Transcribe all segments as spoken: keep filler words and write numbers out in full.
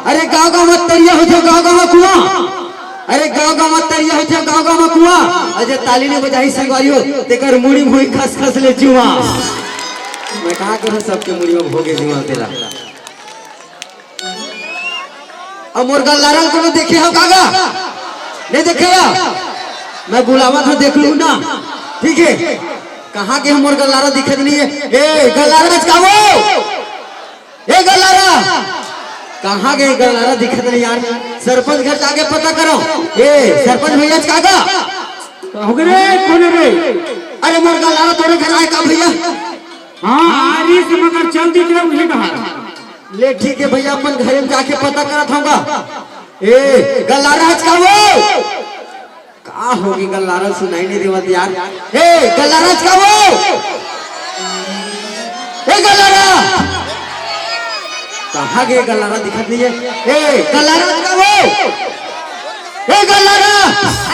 अरे गाँव गाँव म तरिया होथे, गाँव गाँव म कुआं। अरे गाँव गाँव म तरिया होथे, गाँव गाँव म कुआं। अरे जे ताली नइ बजाही संगवारी हो, तेकर मुड़ी मुड़ी खस खस ले जुआं। मैं कहाँ करूँ, सबके मुड़ी म होगे जुआं तेला। अब मोर गल्लारा ल कोनो देखे हो का गा? नइ देखे हो? मैं बुलावत हँव, देख लू ना। ठीक हे? कहाँ गे हे मोर गल्लारा, दिखत नइ हे। ए, गल्लारा आज का वो? ए गल्लारा, कहाँ गे गल्लारा, दिखत नइ यार। सरपंच घर जाके पता करो। ए सरपंच भैया, का गा? का होगे रे, कोन रे? अरे मोर गल्लारा तोरे घर आय का भैया? हाँ, आ रहिस मगर चल दिस रे उही डहर। ले ठीक हे भैया, अपन घरे म जाके पता करत हँव गा। ए गल्लारा, आज का वो? का होगे, गल्लारा सुनाई नइ देवत यार। ए गल्लारा, आज का वो? ए गल्लारा, कहाँ गे गल्लारा, दिखत नइ हे। ए गल्लारा, आज का वो? ए गल्लारा।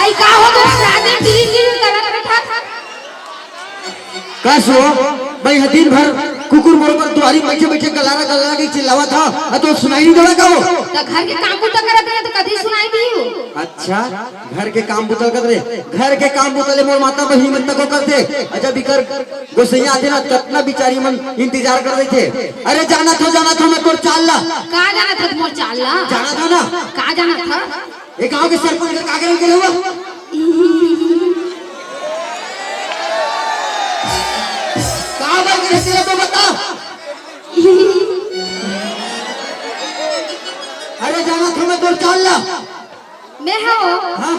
आई का होगे, रात दिन टिरिंग टिरिंग करत रहिथस। कस वो, मैं ह दिन भर कुकुर बरोबर दुवारी बइठे बइठे गल्लारा गल्लारा के चिल्लावत हँव, अउ तोला सुनाई नइ देवय का वो? त घर के काम बूता करत रहे त कतका सुनाई दिही? अच्छा, घर के काम बूता करत रहे, घर के काम बूता ले मोर माता बहिनी मन तको करथे। अउ जब इकर गोसइया आथे ना, कतना बिचारी मन इंतजार कर देथे। अरे जानत हँव, जानत हँव मैं तोर चाल ला। का जानत हस मोर चाल ला? जानत हँव ना। का जानत हस? ए गाँव के सरपंच का, का करन के रहुआ? का बात करे तेरा तो बता। अरे जानत हँव मैं तोर चाल ला। मैं हँव। हाँ।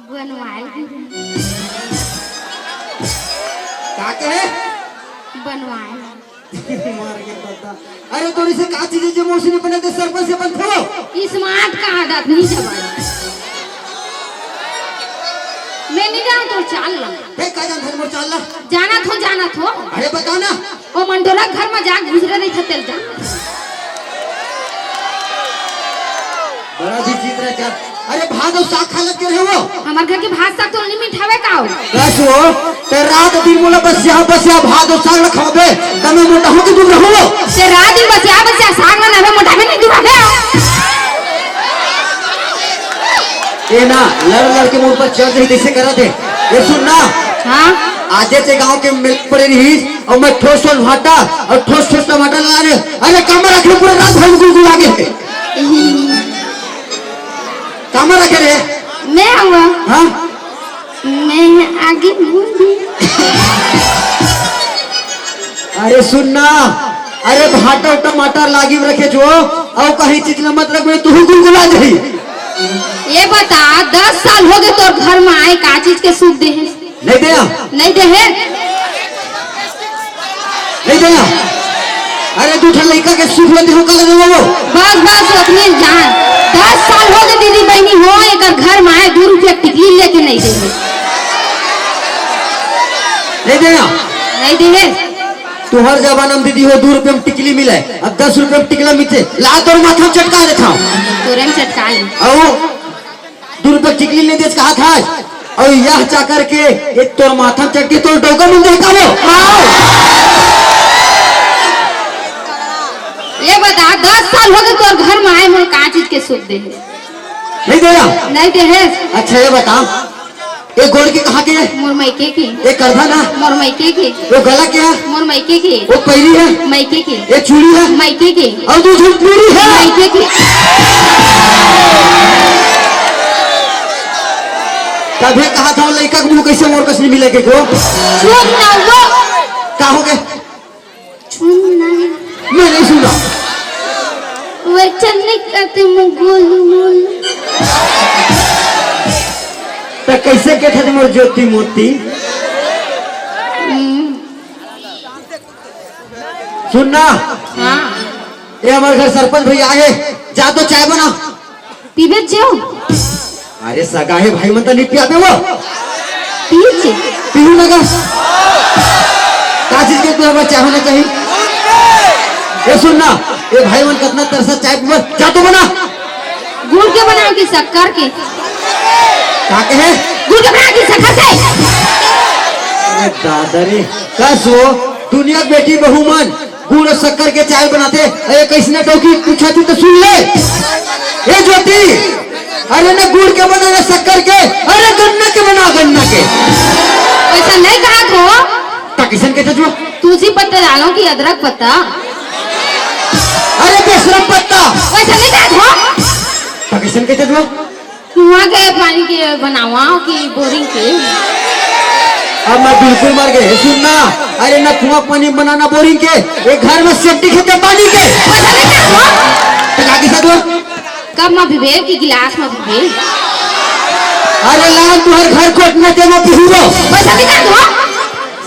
बनवाए। का कहे? बनवाए। मार के पता। अरे तोर से का चीज हे जे मोर से नइ बने ते सरपंच से बनथे वो? स्मार्ट का आदत नइ जबा। मैं नइ जानँव तोर चाल ला। बे का जानत हस मोर चाल ला? जानत हँव, जानत हँव। अरे बता ना। ओ मंडोरा घर म जा घुसरे रहिथे तेला जा। बड़ा विचित्र हे का। अरे भात अउ साग खा लग के रहे वो। हमर घर के भात साग तोला नइ मिठावय का वो? कस वो, ते रात दिन मोला बसिया बसिया भात अउ साग ल खवाबे, त मैं मोटाहूँ कि दुबराहूँ वो? ते रात दिन बसिया बसिया साग ल नइ मोटाबे नइ दुबराबे। ए ना, लड़ लड़ के मोर ऊपर चढ़ जाही, तइसे करत हे। ए सुन ना। हाँ? आजे ते गाँव के मेला पड़े रहिस, अउ मैं ठोस ठोस भाटा अउ ठोस ठोस टमाटर ला रहे। अरे कामा रखे, पूरा रात भर गुलगुला गे। कामा रखे रे? मैं हँव। हाँ? मैं आगे बूंदी। अरे सुन ना, अरे भाटा टमाटर लागी रखे जो, अउ कहीं चीज ला मत रख, मैं तुहूँ गुलगुला जाही। ए बता, दस साल होगे तोर घर म आए, का चीज के सुख दे हे? नइ दे। नइ दे हे। नइ दे। अरे दू ठन लइका के सुख ल देहूँ, का ल देहूँ वो? बस बस, ओतने जान। दस साल होगे दीदी बहिनी हो, एकर घर म आए दू रुपया टिकली लेके नइ दे हे। नइ दे। नइ दे हे। तुँहर जमाना म दीदी हो, दू रुपया म टिकली मिलय, अब दस रुपया म टिकला मिलथे। ला तोर माथा म चटका देथँव। तोरे म चटका ले। अउ दू रुपया टिकली नइ देस कहत हस, अउ यह चाकर के ये तोर माथा म चटके तोर डौका मुंह देखा वो। ये बता, दस साल होगे तोर घर म आए, मोला का चीज के सुख दे हे? नइ दे ना? नइ दे हे। अच्छा ये बता, ये गोड़ के कहाँ के हे? मोर मइके के। ये करधन हे? मोर मइके के। वो गला के हे? मोर मइके के। वो पैरी हे? मइके के। ये चूड़ी हे? मइके के। अउ दू झन पूरी हे? मइके के। तभे कहत हँव लइका के मुँह कइसे मोर कस नइ मिले के को। सुन ना वो। का होगे? सुन ना। मैं नइ सुनँव। वचन नइ करते मुँह गोल गोल। त कइसे कथे मोर ज्योति मोती? हम्म। सुन ना। हाँ। ये हमर घर सरपंच भैया आए, जा तो चाय बना। पीबे जेव। अरे सगा हे भाई मन त नइ पियाबे वो। पीबे। पीहूँ ना गा। का चीज के तोर बर चाय होना चाहिए? ये सुन ना, ये भाई मन कतना तरसत चाय पीबे, जा तो बना। गुड़ के बनाओ कि शक्कर के? का कहे? गुड़ के बनाओ कि शक्कर के? अरे दादा रे, कस वो दुनिया के बेटी बहू मन गुड़ अउ शक्कर के चाय बनाथे। अरे कइसने डौकी पूछत हे त सुन ले। ए ज्योति, अरे न गुड़ के बना न शक्कर के, अरे गन्ना के बना, गन्ना के। वइसन नइ कहत हों। त कइसन कहिथस वो? तुलसी पत्ता डालों कि अदरक पत्ता? अरे बेशरम पत्ता। वइसन नइ कहत हों। त कइसन कहिथस वो? कुआं के पानी के बनावंव कि बोरिंग के? अब मैं बिल्कुल मर गे। सुन ना, अरे ना कुआं पानी बनाना बोरिंग के, ए घर में सेफ्टी खेते पानी के। पता नहीं क्या हुआ? त का कहिथस वो? कप म पीबे कि गिलास म पीबे? अरे लान तुंहर घर कोटना ते म पीहूं वो। पता नहीं क्या हुआ?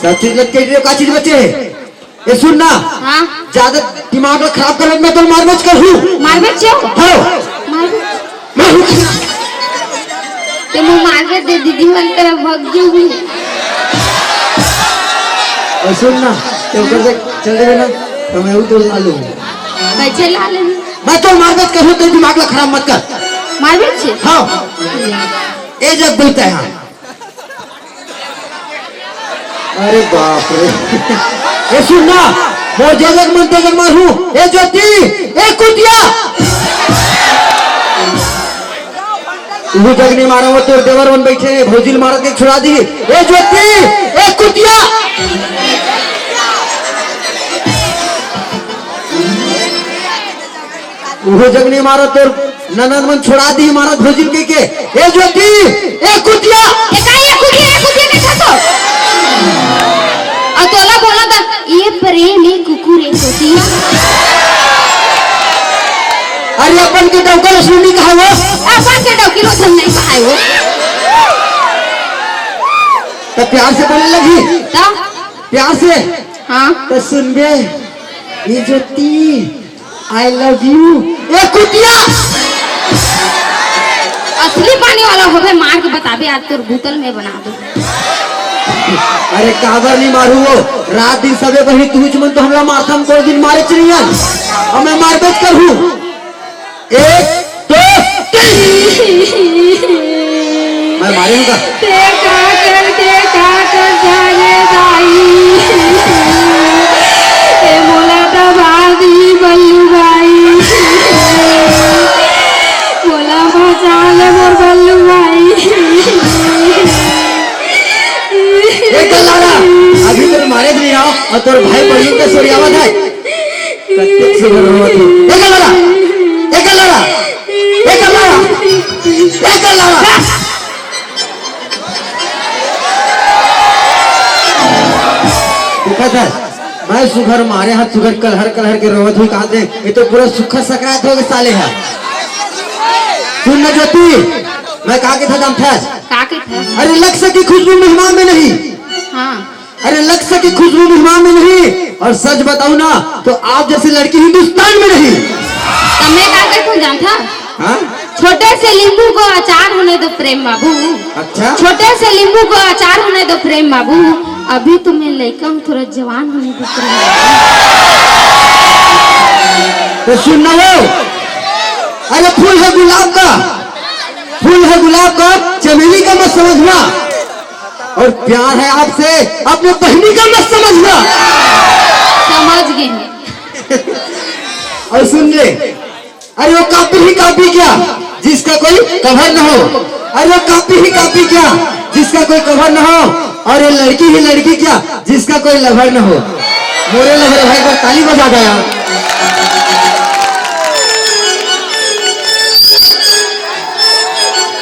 सब चीज लटके रहे, का चीज बचे हे? ए सुन ना, हाँ। ज्यादा दिमाग ला खराब करबे त मैं तोला मारबेच करहूं। मारबेच हो? हाँ। मारबेच। मारहूं। ते मोर मारबेच दे दीदी मन करा भग जहूं। ए सुन ना, ते ओकर से चल देबे ना, त मैं वो तो ला लूं। कइसे ला लेबे? मैं तोला मारबेच करहूं, ते दिमाग ला खराब मत कर। मारबेच? हाँ। ए जब बोलता है हाँ। अरे बाप रे। ए सुन ना, मोर जे जग मन ते जग मारहूं। ए ज्योति, ए कुतिया। उहू जग नइ मारंव, तोर देवर मन बइठे हे, भौजी ल मारत के छुड़ा दिही। ए ज्योति, ए कुतिया। उहू जग नइ मारंव, तोर ननद मन छुड़ा दिही मारत भौजी ल कहिके। ए ज्योति, ए कुतिया। ए का ए कुतिया, ए कुतिया कहिथस वो? अउ तोला बोलंव त ए प्रेम ए कुकुर ए कुतिया। अरे अपन के डौका ल सुन नइ कहय वो। अपन के डौकी ल सुन नइ कहय वो। त प्यार से बोले लगही। त? प्यार से। हाँ। त सुनबे, ए ज्योति, I love you। ए कुतिया। असली पानी वाला होबे, मार के बताबे, आज तोर बोतल में बना दूं। अरे काबर नइ मारहूं वो, रात दिन सबे बहिनी तुंहच मन तो हमला मारथव, कोनो दिन मारेच नइ हन। अउ मैं मारबेच करहूं। एक, दो, तीन। मैं मारे हूं का? ते का कर, ते का कर जाने दाई। ए मोला दबा दी बल्लू भाई। मोला बचा ले मोर बल्लू भाई। ए गल्लारा, अभी तोर मारे नइ आंव अउ तोर भाई बहिनी के सोरियावत हे। कतेक सुघर रोवत हे। ए गल्लारा, ए गल्लारा, ए गल्लारा, ए गल्लारा। देखत हस, मैं सुघर मारे हंव, सुघर कलहर कलहर के रोवत होही कहात हे, ए तो पूरा सुक्खा सकरात होगे साले हा। सुन ना ज्योति, मैं का कहिथंव जानथस? का कहिथस? अरे लग सकी खुशबू मेहमान में नहीं। हाँ। अरे लग सकी खुशबू मेहमान में नहीं, और सच बताऊं ना तो आप जैसी लड़की हिंदुस्तान में नहीं। त मैं का कहिथंव जानथस? हाँ? छोटे से नींबू को अचार होने दो प्रेम बाबू। अच्छा। छोटे से नींबू को अचार होने दो प्रेम बाबू। अभी तो मैं लइका हूँ, थोड़ा जवान होने दो प्रेम बाबू। त सुन ना वो, अरे फूल है गुलाब का, फूल है गुलाब का, चमेली का मत समझना। और प्यार है आपसे, अपने बहिनी का मत समझना। समझ गे। और सुन ले, अरे वो कापी ही कापी क्या, जिसका कोई कवर न हो। अरे वो कापी ही कापी क्या, जिसका कोई कवर न हो। और ये लड़की ही लड़की क्या, जिसका कोई लवर न हो। मोरे लवर भाई को ताली बजा दो यार।